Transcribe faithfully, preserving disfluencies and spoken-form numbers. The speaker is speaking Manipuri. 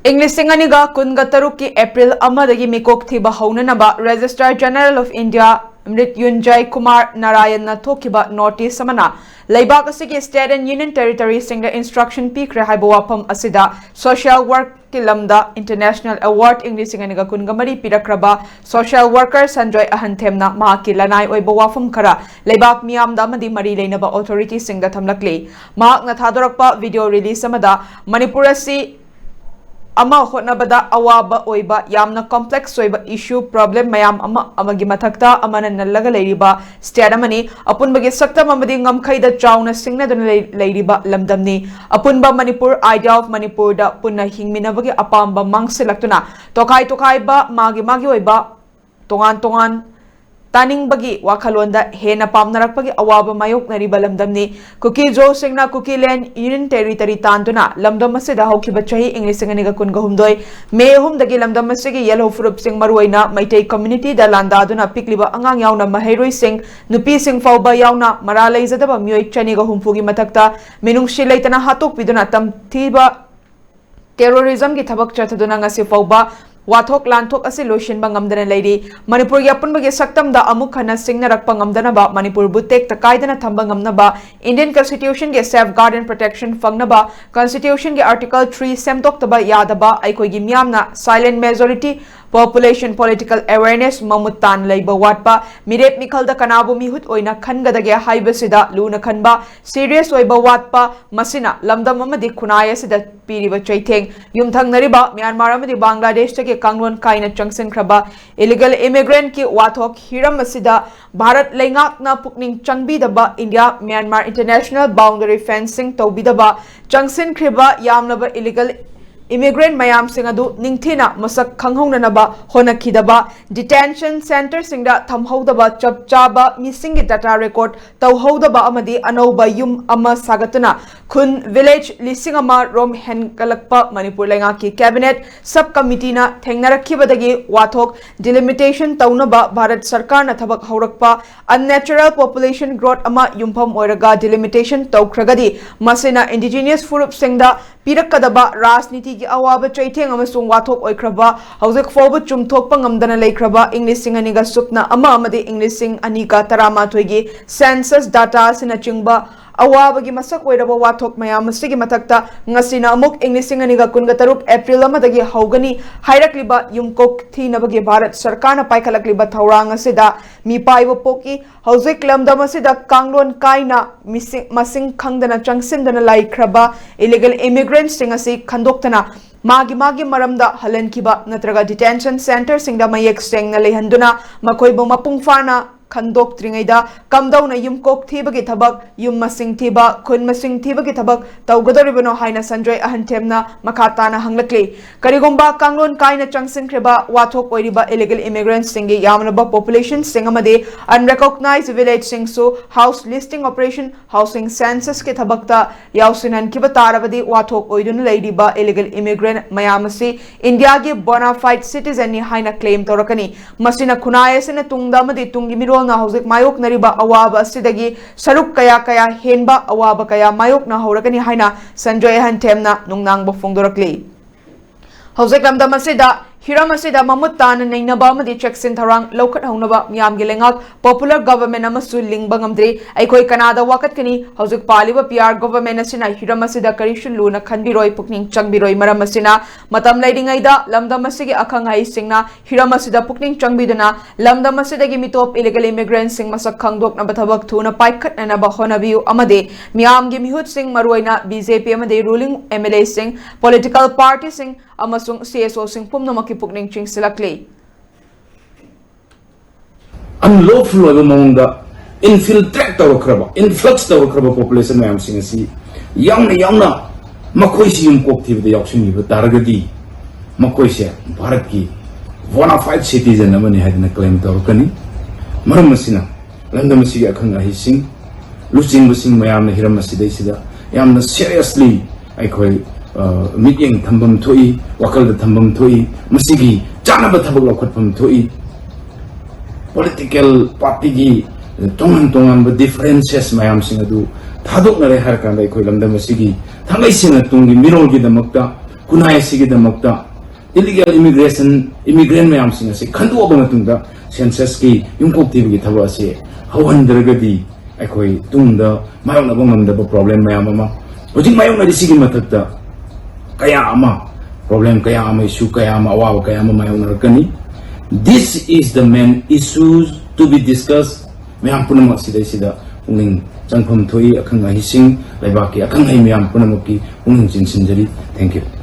ꯏꯪ ꯂꯤꯁꯤꯡ ꯑꯅꯤꯒ ꯀꯨꯟꯒ ꯇꯔꯨꯛꯀꯤ ꯑꯦꯄ꯭ꯔꯤꯜ ꯑꯃꯗꯒꯤ ꯃꯤꯀꯣꯛ ꯊꯤꯕ ꯍꯧꯅꯅꯕ Registrar General of India ꯃ꯭ꯔꯤꯠꯌꯨꯟꯖꯌ Kumar ꯅꯥꯔꯥꯌꯟꯅ ꯊꯣꯛꯈꯤꯕ ꯅꯣꯇꯤꯁ ꯑꯃꯅ ꯂꯩꯕꯥꯛ ꯑꯁꯤꯒꯤ state and union territoryꯁꯤꯡꯗ instruction ꯄꯤꯈ꯭ꯔꯦ ꯍꯥꯏꯕ ꯋꯥꯐꯝ ꯑꯁꯤꯗ social workꯀꯤ ꯂꯝꯗ international award ꯏꯪ ꯂꯤꯁꯤꯡ ꯑꯅꯤꯒ ꯀꯨꯟꯒ ꯃꯔꯤ ꯄꯤꯔꯛꯈ꯭ꯔꯕ social worker ꯁꯟꯖꯣꯏ ꯑꯍꯟꯊꯦꯝꯅ ꯃꯍꯥꯛꯀꯤ ꯂꯅꯥꯏ ꯑꯣꯏꯕ ꯋꯥꯐꯝ ꯈꯔ ꯂꯩꯕꯥꯛ ꯃꯤꯌꯥꯝꯗ ꯑꯃꯗꯤ ꯃꯔꯤ ꯂꯩꯅꯕ authorityꯁꯤꯡꯗ ꯊꯝꯂꯛꯂꯤ꯫ ꯃꯍꯥꯛꯅ ꯊꯥꯗꯣꯔꯛꯄ video release ꯑꯃꯗ ꯃꯅꯤꯄꯨꯔ ꯑꯁꯤ ꯑꯃ ꯍꯣꯠꯅꯕꯗ ꯑꯋꯥꯕ ꯑꯣꯏꯕ ꯌꯥꯝꯅ complex ꯑꯣꯏꯕ issue, problem ꯃꯌꯥꯝ ꯑꯃ ꯑꯃꯒꯤ ꯃꯊꯛꯇ ꯑꯃꯅ ꯅꯜꯂꯒ ꯂꯩꯔꯤꯕ state ꯑꯃꯅꯤ꯫ ꯑꯄꯨꯟꯕꯒꯤ ꯁꯛꯇꯝ ꯑꯃꯗꯤ ꯉꯝꯈꯩꯗ ꯆꯥꯎꯅ ꯁꯤꯡꯅꯗꯨꯅ ꯂꯩ-, ꯂꯩꯔꯤꯕ ꯂꯝꯗꯝꯅꯤ꯫ ꯑꯄꯨꯟꯕ ꯃꯅꯤꯄꯨꯔ, Idea of ꯃꯅꯤꯄꯨꯔꯗ ꯄꯨꯟꯅ ꯍꯤꯡꯃꯤꯟꯅꯕꯒꯤ ꯑꯄꯥꯝꯕ ꯃꯥꯡꯁꯤꯜꯂꯛꯇꯨꯅ ꯇꯣꯈꯥꯏ ꯇꯣꯈꯥꯏꯕ, ꯃꯥꯒꯤ ꯃꯥꯒꯤ ꯑꯣꯏꯕ ꯇꯣꯉꯥꯟ ꯇꯣꯉꯥꯟ ꯇꯥꯅꯤꯡꯕꯒꯤ ꯋꯥꯈꯜꯂꯣꯟꯗ ꯍꯦꯟꯅ ꯄꯥꯝꯅꯔꯛꯄꯒꯤ ꯑꯋꯥꯕ ꯃꯥꯌꯣꯛꯅꯔꯤꯕ ꯂꯝꯗꯝꯅꯤ꯫ ꯀꯨꯀꯤ ꯖꯣꯁꯤꯡꯅ ꯀꯨꯀꯤꯂꯦꯟ ꯌꯨꯅꯤꯌꯟ ꯇꯦꯔꯤꯇꯔꯤ ꯇꯥꯟꯗꯨꯅ ꯂꯝꯗꯝ ꯑꯁꯤꯗ ꯍꯧꯈꯤꯕ ꯆꯍꯤ ꯏꯪ ꯂꯤꯁꯤꯡ ꯑꯅꯤꯒ ꯀꯨꯟꯒ ꯍꯨꯝꯗꯣꯏ ꯃꯦ ꯑꯍꯨꯝꯗꯒꯤ ꯂꯝꯗꯝ ꯑꯁꯤꯒꯤ ꯌꯦꯜꯍꯧ ꯐꯨꯔꯨꯞꯁꯤꯡ, ꯃꯔꯨꯑꯣꯏꯅ ꯃꯩꯇꯩ communityꯗ ꯂꯥꯟꯗꯥꯗꯨꯅ ꯄꯤꯛꯂꯤꯕ ꯑꯉꯥꯡ ꯌꯥꯎꯅ ꯃꯍꯩꯔꯣꯏꯁꯤꯡ, ꯅꯨꯄꯤꯁꯤꯡ ꯐꯥꯎꯕ ꯌꯥꯎꯅ ꯃꯔꯥ ꯂꯩꯖꯗꯕ ꯃꯤꯑꯣꯏ ꯆꯅꯤꯒ ꯍꯨꯝꯐꯨꯒꯤ ꯃꯊꯛꯇ ꯃꯤꯅꯨꯡꯁꯤ ꯂꯩꯇꯅ ꯍꯥꯠꯇꯣꯛꯄꯤꯗꯨꯅ ꯇꯝꯊꯤꯕ terrorismꯒꯤ ꯊꯕꯛ ꯆꯠꯊꯗꯨꯅ ꯉꯁꯤ ꯐꯥꯎꯕ ꯋꯥꯊꯣꯛ ꯂꯥꯟꯊꯣꯛ ꯑꯁꯤ ꯂꯣꯏꯁꯤꯟꯕ ꯉꯝꯗꯅ ꯂꯩꯔꯤ꯫ ꯃꯅꯤꯄꯨꯔꯒꯤ ꯑꯄꯨꯟꯕꯒꯤ ꯁꯛꯇꯝꯗ ꯑꯃꯨꯛ ꯍꯟꯅ ꯁꯤꯡꯅꯔꯛꯄ ꯉꯝꯗꯅꯕ, ꯃꯅꯤꯄꯨꯔꯕꯨ ꯇꯦꯛꯇ ꯀꯥꯏꯗꯅ ꯊꯝꯕ ꯉꯝꯅꯕ, Indian Constitutionꯒꯤ safeguard and protection ꯐꯪꯅꯕ, Constitutionꯒꯤ Article three ꯁꯦꯝꯗꯣꯛꯇꯕ ꯌꯥꯗꯕ, ꯑꯩꯈꯣꯏꯒꯤ ꯃꯤꯌꯥꯝꯅ silent majority, population political awareness ꯃꯃꯨꯠ ꯇꯥꯅ ꯂꯩꯕ ꯋꯥꯠꯄ, ꯃꯤꯔꯦꯞ ꯃꯤꯈꯜꯗ ꯀꯅꯥꯕꯨ ꯃꯤꯍꯨꯠ ꯑꯣꯏꯅ ꯈꯟꯒꯗꯒꯦ ꯍꯥꯏꯕꯁꯤꯗ ꯂꯨꯅ ꯈꯟꯕ, serious ꯑꯣꯏꯕ ꯋꯥꯠꯄ, ꯃꯁꯤꯅ ꯂꯝꯗꯝ ꯑꯃꯗꯤ ꯈꯨꯟꯅꯥꯏ ꯑꯁꯤꯗ ꯄꯤꯔꯤꯕ ꯆꯩꯊꯦꯡ꯫ ꯌꯨꯝꯊꯪꯅꯔꯤꯕ ꯃ꯭ꯌꯥꯟꯃꯥꯔ ꯑꯃꯗꯤ ꯕꯪꯒ꯭ꯂꯥꯗꯦꯁꯇꯒꯤ ꯀꯥꯡꯂꯣꯟ ꯀꯥꯏꯅ ꯆꯪꯁꯤꯟꯈ꯭ꯔꯕ illegal immigrantꯀꯤ ꯋꯥꯊꯣꯛ ꯍꯤꯔꯝ ꯑꯁꯤꯗ ꯚꯥꯔꯠ ꯂꯩꯉꯥꯛꯅ ꯄꯨꯛꯅꯤꯡ ꯆꯪꯕꯤꯗꯕ, India Myanmar international boundary fencing ꯇꯧꯕꯤꯗꯕ, ꯆꯪꯁꯤꯟꯈ꯭ꯔꯤꯕ ꯌꯥꯝꯂꯕ illegal immigrant ꯃꯌꯥꯝꯁꯤꯡ ꯑꯗꯨ ꯅꯤꯡꯊꯤꯅ ꯃꯁꯛ ꯈꯪꯍꯧꯅꯅꯕ ꯍꯣꯠꯅꯈꯤꯗꯕ, detention centreꯁꯤꯡꯗ ꯊꯝꯍꯧꯗꯕ, ꯆꯞ ꯆꯥꯕ ꯃꯤꯁꯤꯡꯒꯤ data record ꯇꯧꯍꯧꯗꯕ ꯑꯃꯗꯤ ꯑꯅꯧꯕ ꯌꯨꯝ ꯑꯃ ꯁꯥꯒꯠꯇꯨꯅ ꯈꯨꯟ village ꯂꯤꯁꯤꯡ ꯑꯃ ꯔꯣꯝ ꯍꯦꯟꯒꯠꯂꯛꯄ ꯃꯅꯤꯄꯨꯔ ꯂꯩꯉꯥꯛꯀꯤ cabinet sub committeeꯅ ꯊꯦꯡꯅꯔꯛꯈꯤꯕꯗꯒꯤ ꯋꯥꯊꯣꯛ delimitation ꯇꯧꯅꯕ ꯚꯥꯔꯠ ꯁꯔꯀꯥꯔꯅ ꯊꯕꯛ ꯍꯧꯔꯛꯄ, unnatural population growth ꯑꯃ ꯌꯨꯝꯐꯝ ꯑꯣꯏꯔꯒ delimitation ꯇꯧꯈ꯭ꯔꯒꯗꯤ ꯃꯁꯤꯅ indigenous ꯐꯨꯔꯨꯞꯁꯤꯡꯗ ꯄꯤꯔꯛꯀꯗꯕ ꯔꯥꯖꯅꯤꯇꯤꯒꯤ ꯑꯋꯥꯕ ꯆꯩꯊꯦꯡ ꯑꯃꯁꯨꯡ ꯋꯥꯊꯣꯛ ꯑꯣꯏꯈ꯭ꯔꯕ, ꯍꯧꯖꯤꯛ ꯐꯥꯎꯕ ꯆꯨꯝꯊꯣꯛꯄ ꯉꯝꯗꯅ ꯂꯩꯈ꯭ꯔꯕ ꯏꯪ ꯂꯤꯁꯤꯡ ꯑꯅꯤꯒ ꯁꯨꯞꯅ ꯑꯃ ꯑꯃꯗꯤ ꯏꯪ ꯂꯤꯁꯤꯡ ꯑꯅꯤꯒ ꯇꯔꯥꯃꯥꯊꯣꯏꯒꯤ census data ꯑꯁꯤꯅꯆꯤꯡꯕ ꯑꯋꯥꯕꯒꯤ ꯃꯁꯛ ꯑꯣꯏꯔꯕ ꯋꯥꯊꯣꯛ ꯃꯌꯥꯝ ꯑꯁꯤꯒꯤ ꯃꯊꯛꯇ, ꯉꯁꯤꯅ ꯑꯃꯨꯛ ꯏꯪ ꯂꯤꯁꯤꯡ ꯑꯅꯤꯒ ꯀꯨꯟꯒ ꯇꯔꯨꯛ April ꯑꯃꯗꯒꯤ ꯍꯧꯒꯅꯤ ꯍꯥꯏꯔꯛꯂꯤꯕ ꯌꯨꯝꯀꯣꯛ ꯊꯤꯅꯕꯒꯤ ꯚꯥꯔꯠ ꯁꯔꯀꯥꯔꯅ ꯄꯥꯏꯈꯠꯂꯛꯂꯤꯕ ꯊꯧꯔꯥꯡ ꯑꯁꯤꯗ ꯃꯤꯄꯥꯏꯕ ꯄꯣꯛꯏ꯫ ꯍꯧꯖꯤꯛ ꯂꯝꯗꯝ ꯑꯁꯤꯗ ꯀꯥꯡꯂꯣꯟ ꯀꯥꯏꯅ ꯃꯤꯁꯤꯡ, ꯃꯁꯤꯡ ꯈꯪꯗꯅ ꯆꯪꯁꯤꯟꯗꯨꯅ ꯂꯩꯈ꯭ꯔꯕ illegal immigrantꯁꯤꯡ ꯑꯁꯤ ꯈꯟꯗꯣꯛꯇꯅ ꯃꯥꯒꯤ ꯃꯥꯒꯤ ꯃꯔꯝꯗ ꯍꯜꯍꯟꯈꯤꯕ ꯅꯠꯇ꯭ꯔꯒ detention centreꯁꯤꯡꯗ ꯃꯌꯦꯛ ꯁꯦꯡꯅ ꯂꯩꯍꯟꯗꯨꯅ ꯃꯈꯣꯏꯕꯨ ꯃꯄꯨꯡ ꯐꯥꯅ ꯈꯟꯗꯣꯛꯇ꯭ꯔꯤꯉꯩꯗ ꯀꯝꯗꯧꯅ ꯌꯨꯝꯀꯣꯛ ꯊꯤꯕꯒꯤ ꯊꯕꯛ, ꯌꯨꯝ ꯃꯁꯤꯡ ꯊꯤꯕ, ꯈꯨꯟ ꯃꯁꯤꯡ ꯊꯤꯕꯒꯤ ꯊꯕꯛ ꯇꯧꯒꯗꯧꯔꯤꯕꯅꯣ ꯍꯥꯏꯅ ꯁꯟꯖꯣꯏ ꯑꯍꯟꯊꯦꯝꯅ ꯃꯈꯥ ꯇꯥꯅ ꯍꯪꯂꯛꯂꯤ꯫ ꯀꯔꯤꯒꯨꯝꯕ ꯀꯥꯡꯂꯣꯟ ꯀꯥꯏꯅ ꯆꯪꯁꯤꯟꯈ꯭ꯔꯕ ꯋꯥꯊꯣꯛ ꯑꯣꯏꯔꯤꯕ illegal immigrantꯁꯤꯡꯒꯤ ꯌꯥꯝꯂꯕ populationꯁꯤꯡ ꯑꯃꯗꯤ unrecognized villageꯁꯤꯡꯁꯨ house listing operation, housing censusꯀꯤ ꯊꯕꯛꯇ ꯌꯥꯎꯁꯤꯟꯍꯟꯈꯤꯕ ꯇꯥꯔꯕꯗꯤ ꯋꯥꯊꯣꯛ ꯑꯣꯏꯗꯨꯅ ꯂꯩꯔꯤꯕ illegal immigrant ꯃꯌꯥꯝ ꯑꯁꯤ ꯏꯟꯗꯤꯌꯥꯒꯤ bona fide citizenꯅꯤ ꯍꯥꯏꯅ claim ꯇꯧꯔꯛꯀꯅꯤ꯫ ꯃꯁꯤꯅ ꯈꯨꯟꯅꯥꯏ ꯑꯁꯤꯅ ꯇꯨꯡꯗ ꯑꯃꯗꯤ ꯇꯨꯡꯒꯤ ꯃꯤꯔꯣꯜꯅ ꯍꯧꯖꯤꯛ ꯃꯥꯌꯣꯛꯅꯔꯤꯕ ꯑꯋꯥꯕ ꯑꯁꯤꯗꯒꯤ ꯁꯔꯨꯛ ꯀꯌꯥ ꯀꯌꯥ ꯍꯦꯟꯕ ꯑꯋꯥꯕ ꯀꯌꯥ ꯃꯥꯌꯣꯛꯅꯍꯧꯔꯒꯅꯤ ꯍꯥꯏꯅ ꯁꯟꯖꯣꯏ ꯑꯍꯟꯊꯦꯝꯅ ꯅꯨꯡꯅꯥꯡꯕ ꯐꯣꯡꯗꯣꯔꯛꯂꯤ꯫ ꯍꯧꯖꯤꯛ ꯂꯝꯗꯝ ꯑꯁꯤꯗ, ꯍꯤꯔꯝ ꯑꯁꯤꯗ ꯃꯃꯨꯠ ꯇꯥꯅ ꯅꯩꯅꯕ ꯑꯃꯗꯤ ꯆꯦꯛꯁꯤꯟ ꯊꯧꯔꯥꯡ ꯂꯧꯈꯠꯍꯧꯅꯕ ꯃꯤꯌꯥꯝꯒꯤ ꯂꯩꯉꯥꯛ popular government ꯑꯃꯁꯨ ꯂꯤꯡꯕ ꯉꯝꯗ꯭ꯔꯤ꯫ ꯑꯩꯈꯣꯏ ꯀꯅꯥꯗ ꯋꯥꯀꯠꯀꯅꯤ? ꯍꯧꯖꯤꯛ ꯄꯥꯜꯂꯤꯕ P R government ꯑꯁꯤꯅ ꯍꯤꯔꯝ ꯑꯁꯤꯗ ꯀꯔꯤꯁꯨ ꯂꯨꯅ ꯈꯟꯕꯤꯔꯣꯏ, ꯄꯨꯛꯅꯤꯡ ꯆꯪꯕꯤꯔꯣꯏ꯫ ꯃꯔꯝ ꯑꯁꯤꯅ, ꯃꯇꯝ ꯂꯩꯔꯤꯉꯩꯗ ꯂꯝꯗꯝ ꯑꯁꯤꯒꯤ ꯑꯈꯪ ꯑꯍꯩꯁꯤꯡꯅ ꯍꯤꯔꯝ ꯑꯁꯤꯗ ꯄꯨꯛꯅꯤꯡ ꯆꯪꯕꯤꯗꯨꯅ ꯂꯝꯗꯝ ꯑꯁꯤꯗꯒꯤ ꯃꯤꯇꯣꯞ illegal immigrantꯁꯤꯡ ꯃꯁꯛ ꯈꯪꯗꯣꯛꯅꯕ ꯊꯕꯛ ꯊꯨꯅ ꯄꯥꯏꯈꯠꯅꯅꯕ ꯍꯣꯠꯅꯕꯤꯌꯨ ꯑꯃꯗꯤ ꯃꯤꯌꯥꯝꯒꯤ ꯃꯤꯍꯨꯠꯁꯤꯡ, ꯃꯔꯨꯑꯣꯏꯅ B J P ꯑꯃꯗꯤ ruling M L Aꯁꯤꯡ, political partyꯁꯤꯡ ꯑꯃꯁꯨꯡ C S Oꯁꯤꯡ ꯄꯨꯝꯅꯃꯛꯀꯤ ꯄꯨꯛꯅꯤꯡ ꯆꯤꯡꯁꯤꯜꯂꯛꯂꯤ꯫ Unlawful ꯑꯣꯏꯕ ꯃꯑꯣꯡꯗ infiltrate ꯇꯧꯔꯛꯈ꯭ꯔꯕ, influx ꯇꯧꯔꯛꯈ꯭ꯔꯕ population ꯃꯌꯥꯝꯁꯤꯡ ꯑꯁꯤ ꯌꯥꯎꯅ ꯌꯥꯎꯅ ꯃꯈꯣꯏꯁꯤ ꯌꯨꯝꯀꯣꯛ ꯊꯤꯕꯗ ꯌꯥꯎꯁꯤꯟꯈꯤꯕ ꯇꯥꯔꯒꯗꯤ, ꯃꯈꯣꯏꯁꯦ ꯚꯥꯔꯠꯀꯤ bona fide citizen ꯑꯃꯅꯤ ꯍꯥꯏꯗꯅ claim ꯇꯧꯔꯛꯀꯅꯤ꯫ ꯃꯔꯝ ꯑꯁꯤꯅ, ꯂꯝꯗꯝ ꯑꯁꯤꯒꯤ ꯑꯈꯪ ꯑꯍꯩꯁꯤꯡ, ꯂꯨꯆꯤꯡꯕꯁꯤꯡ ꯃꯌꯥꯝꯅ ꯍꯤꯔꯝ ꯑꯁꯤꯗꯩꯁꯤꯗ ꯌꯥꯝꯅ seriously ꯑꯩꯈꯣꯏ, ꯑ, ꯃꯤꯠꯌꯦꯡ ꯊꯝꯐꯝ ꯊꯣꯛꯏ, ꯋꯥꯈꯜꯗ ꯊꯝꯐꯝ ꯊꯣꯛꯏ꯫ ꯃꯁꯤꯒꯤ ꯆꯥꯅꯕ ꯊꯕꯛ ꯂꯧꯈꯠꯐꯝ ꯊꯣꯛꯏ꯫ Political partyꯒꯤ ꯇꯣꯉꯥꯟ ꯇꯣꯉꯥꯟꯕ differences ꯃꯌꯥꯝꯁꯤꯡ ꯑꯗꯨ ꯊꯥꯗꯣꯛꯅꯔꯦ ꯍꯥꯏꯔ ꯀꯥꯟꯗ ꯑꯩꯈꯣꯏ ꯂꯝꯗꯝ ꯑꯁꯤꯒꯤ ꯊꯥꯡꯒꯩ ꯁꯦꯡꯅ ꯇꯨꯡꯒꯤ ꯃꯤꯔꯣꯜꯒꯤꯗꯃꯛꯇ, ꯈꯨꯟꯅꯥꯏ ꯑꯁꯤꯒꯤꯗꯃꯛꯇ, illegal immigration, immigrant ꯃꯌꯥꯝꯁꯤꯡ ꯑꯁꯤ ꯈꯟꯗꯣꯛꯑꯕ ꯃꯇꯨꯡꯗ census ꯀꯤ ꯌꯨꯝꯀꯣꯛ ꯊꯤꯕꯒꯤ ꯊꯕꯛ ꯑꯁꯤ ꯍꯧꯍꯟꯗ꯭ꯔꯒꯗꯤ ꯑꯩꯈꯣꯏ ꯇꯨꯡꯗ ꯃꯥꯌꯣꯛꯅꯕ ꯉꯝꯗꯕ problem ꯃꯌꯥꯝ ꯑꯃ, ꯍꯧꯖꯤꯛ ꯃꯥꯌꯣꯛꯅꯔꯤꯁꯤꯒꯤ ꯃꯊꯛꯇ ꯀꯌꯥ ꯑꯃ, problem ꯀꯌꯥ ꯑꯃ, issue ꯀꯌꯥ ꯑꯃ, ꯑꯋꯥꯕ ꯀꯌꯥ ꯑꯃ ꯃꯥꯌꯣꯛꯅꯔꯛꯀꯅꯤ꯫ This is the main issues to be discussed꯫ ꯃꯌꯥꯝ ꯄꯨꯝꯅꯃꯛ ꯁꯤꯗꯩꯁꯤꯗ ꯄꯨꯛꯅꯤꯡ ꯆꯪꯐꯝ ꯊꯣꯛꯏ꯫ ꯑꯈꯪ ꯑꯍꯩꯁꯤꯡ, ꯂꯩꯕꯥꯛꯀꯤ ꯑꯈꯪ ꯑꯍꯩ ꯃꯌꯥꯝ ꯄꯨꯝꯅꯃꯛꯀꯤ ꯄꯨꯛꯅꯤꯡ ꯆꯤꯡꯁꯤꯟꯖꯔꯤ꯫ Thank you꯫